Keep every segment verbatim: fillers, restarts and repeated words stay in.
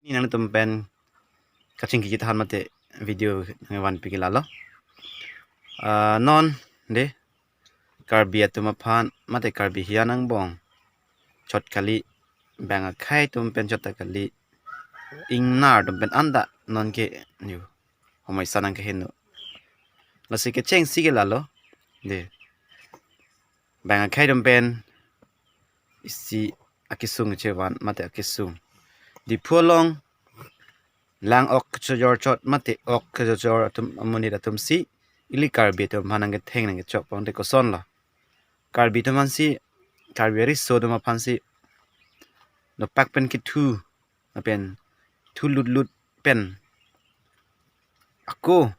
Nangtum pen kachingki kitahan mate video nangvanpi ke lalo. Ah, non de Karbi atum aphan mate Karbi hian angbong chot kali, bang akhei atum pen chot ta kali, ingnar atum pen anta non ke yo homoi sanang ke heno. Lasi kechengsi ke lalo de, bang akhei atum pen isi akesung chevan mate akesung. Diphu along lang ok kechojor chot mate ok kechojor atum amonit atum si ili Karbi atum aphan nangketheng nangkechok pangte koson lo. Karbi atum aphan si, Karbi ariso atum aphan si, nopak pen kethu, lapen thu lutlut pen ako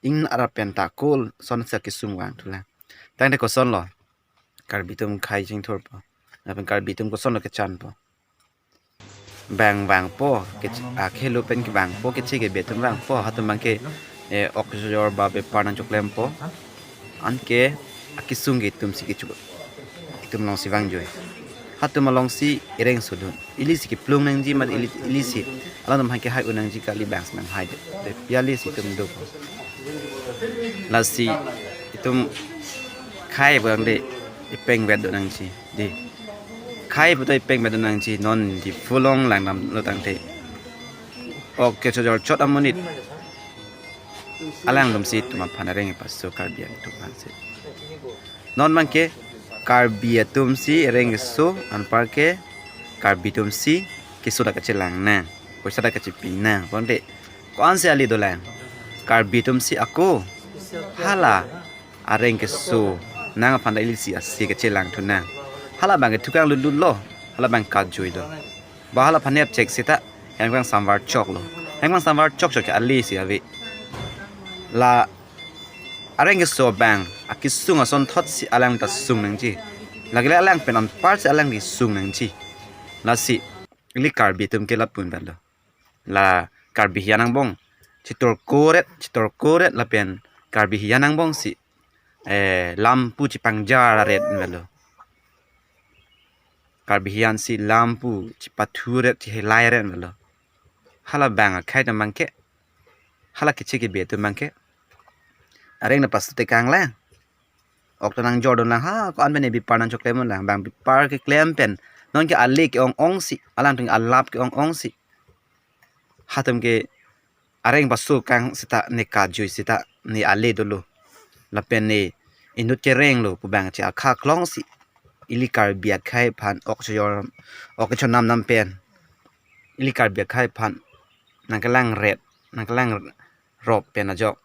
ingnar pen ta ako ason si akesung vangthulang. Tangte koson lo, Karbi atum khei chingthurpo, lapen Karbi atum koson lo kechanpo. Bang vangpo, kech-, akhelo pen kevangpo, keche kebe atum vangpo, hatum abang ke, eh, ok kechojor ba bepar nangchoklempo. Anke akesung ke itum si kecho, itum along si vangjoi. Hatum along si ereng sodun. Ili si keplung nangji mate ili, ili si alangtum aphan kehai un nangji kali, bang si nanghai det. Te pi ale si itum dopo. Lasi itum khei abang de ipeng vet do nangji. De. Khei puta ipeng vet do nangji, non Diphu along langdamlo tangte, ok kechojor chot amonit alangtum si itum aphan areng paso Karbi atum aphan si. Non abang ke Karbi atum si areng keso, anpar ke Karbi atum si keso ta kachelang nang, poisa ta kachepi nang. Pangte ko-an si ale dolang? Karbi atum si ako hala areng keso nang aphan ta ili si ase kachelang thu nang. Hala abang ke thukang lutlut lo, hala abang kajoi lo. Ba hala aphan nep chek seta hemkang samvar chok lo. Hemkang samvar chok chok ke ale si ave. La areng keso abang akesung asonthot si alang ta sung nangji. Lake le alang pen anpar si alang kesung nangji. Lasi ili Karbi atum ke lapu-an lo. La Karbi hian angbong chitorkoret, chitorkoret lapen Karbi hian angbong si, eh, lampu chipangjar aret melo. Karbi hian si lampu chipathuret, chihelairet melo. Hala bang akhei atum abang ke, hala keche kebe atum abang ke areng nangpaso tekang le. Ok ta nangjor dunlang, ha, ko-an pen ne bepar nangchoklem dunlang, bang bepar keklem pen non ke ale ke-ong-ong si, alangtum alap ke-ong-ong si. Hatum ke areng paso kang seta ne kajoi seta ne ale dolo. Lapen ne inut kereng lo pu bang che akha klong si ili Karbi akhei aphan ok chojor, ok chonam nam pen, ili Karbi akhei aphan nangkelangret, nangkelangrop pen ajok,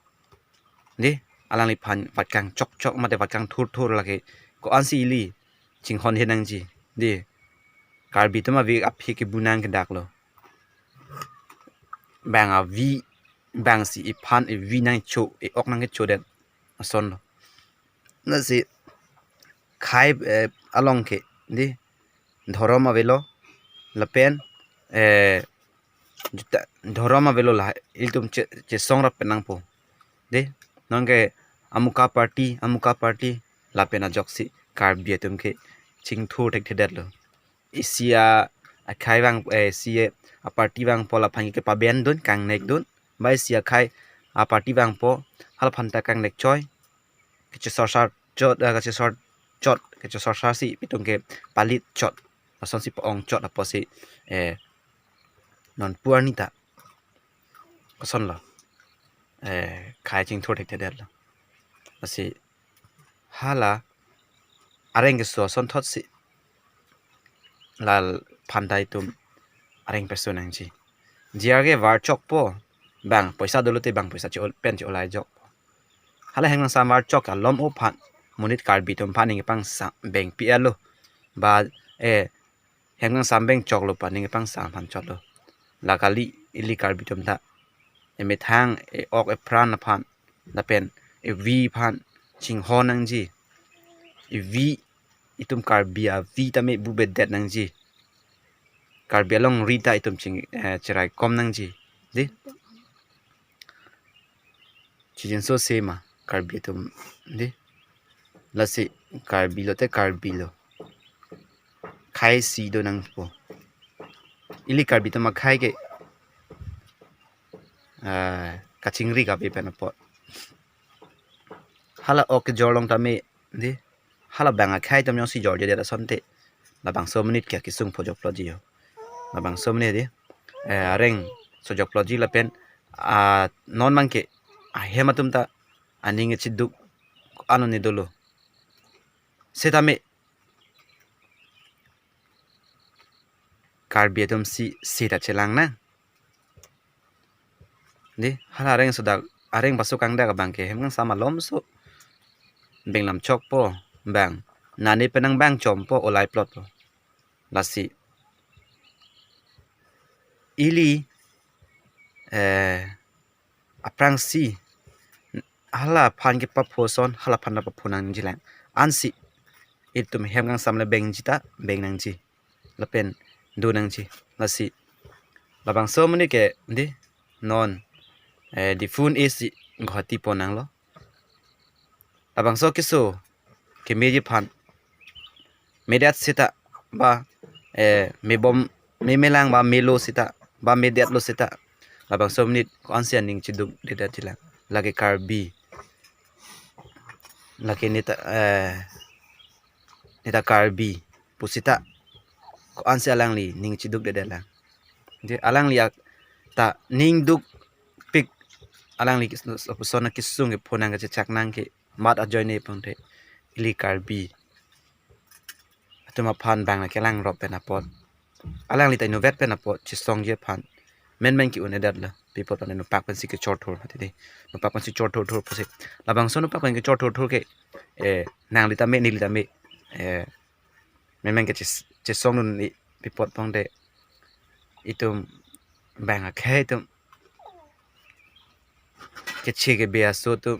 de, alangliphan vatkang chokchok mate vatkang thurthur lake ko-an si ili chinghon he nangji, de. Karbi atum ave aphi kebu nang kedak lo. Bang avi, bang si iphan ivi nangcho, i-ok nangkechodet ason lo. Lasi khei, eh, along ke, de, dhorom avelo lapen, eh, juta dhorom avelo, la ilitum che, chesong rap pen nangpo. De, non ke amuka party, amuka party lapen ajok si Karbi atum ke chingthur thekthedet lo. Isi a, akhei vang, eh, isi a party vangpo laphan ke paben dun, kangnek dun. Ba isi akhei a party vangpo, halaphan ta kangnek choi. Kechesorsar chot, eh, kechesor chot, kechesorsar si itum ke palit chot, ason si pa-ong chot apotsi, eh, non pu arni ta koson lo, eh, khei chingthur thekthedet lo. Lasi hala areng keso asonthot si la aphan ta itum areng peso nangji. J R K var chokpo, bang poisa dolo te bang poisa che ol-, pen che-olai jokpo. Hala hemkang samvar chok alom aphan, monit Karbi atum aphan ning pangsam beng pi alo. Ba, eh, hemkang sam beng choklo pa ning pangsam aphan chotlo. La kali, ili Karbi atum ta emethang, e-ok epran aphan, lapen evi aphan chinghon nangji. Evi, itum Karbi avi tame bubedet nangji. Karbi alongri ta itum ching, eh, cherai kom nangji, de. Chijinso sema Karbi atum, de. Lasi Karbi lote Karbi lo. Khei si do nangpo. ili Karbi atum akhei ke, ah, kachingri kave pen apot. Hala ok kejor along tame, dei, hala bang akhei atum jongsi jorjedet asonte, labangso amonit ke kesung phojokploji ho. Labangso amonit, dei, eh, areng sojokploji lapen, ah, non abang ke ahem atum ta aning chiduk anoni dolo. Setame Karbi atum si seta chelang nang. Dei, hala areng sodak, areng paso kangdak abang ke hem kangsam malomso beng lam chokpo bang, nane penang bang chompo, olai plotpo. Lasi ili, eh, aphrangsi halaphan kepapho ason halaphan ta papho nangjilang. Ansi itum hem kangsam le bengji ta beng nangji lapen do nangji. Lasi labangso amonit ke, dei, non, eh, Diphu isi Guwahati pon nanglo. Labangso keso kemeji aphan medet seta ba, eh, mebom, memelang ba melo seta ba medetlo seta, labangso amonit ko-ansi aning chidukdetji lang. Lake Karbi, lake neta, eh, neta Karbi pu seta ko-ansi alangli ning chidukdedet lang. Dei, alangli ak ta ning dukpik, alangli kis-, lapuson akesung kepho nang kachechak nang ke mat ajoine pangte ili Karbi atum aphan bang kelangrop pen apot, alangli ta inutvet pen apot chesongji aphan menmen ke-un-edetlo. Pi apot pen nopak pensi kechorthur mati, dei. Nopak pensi chorthurthur pusi, labangso nopak pen kechorthurthur ke, eh, nangli tame neli tame, eh, menmen ke ches-, chesongdun, dei. Pi apot pangte itum bang akhei atum keche kebe aso atum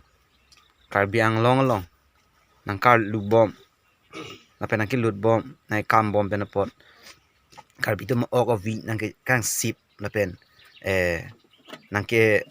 Karbi Anglong along nangkarlubom lapen nangkelutbom, nangkambom pen apot Karbi atum ok avi nangkekangsip lapen, eh, nangke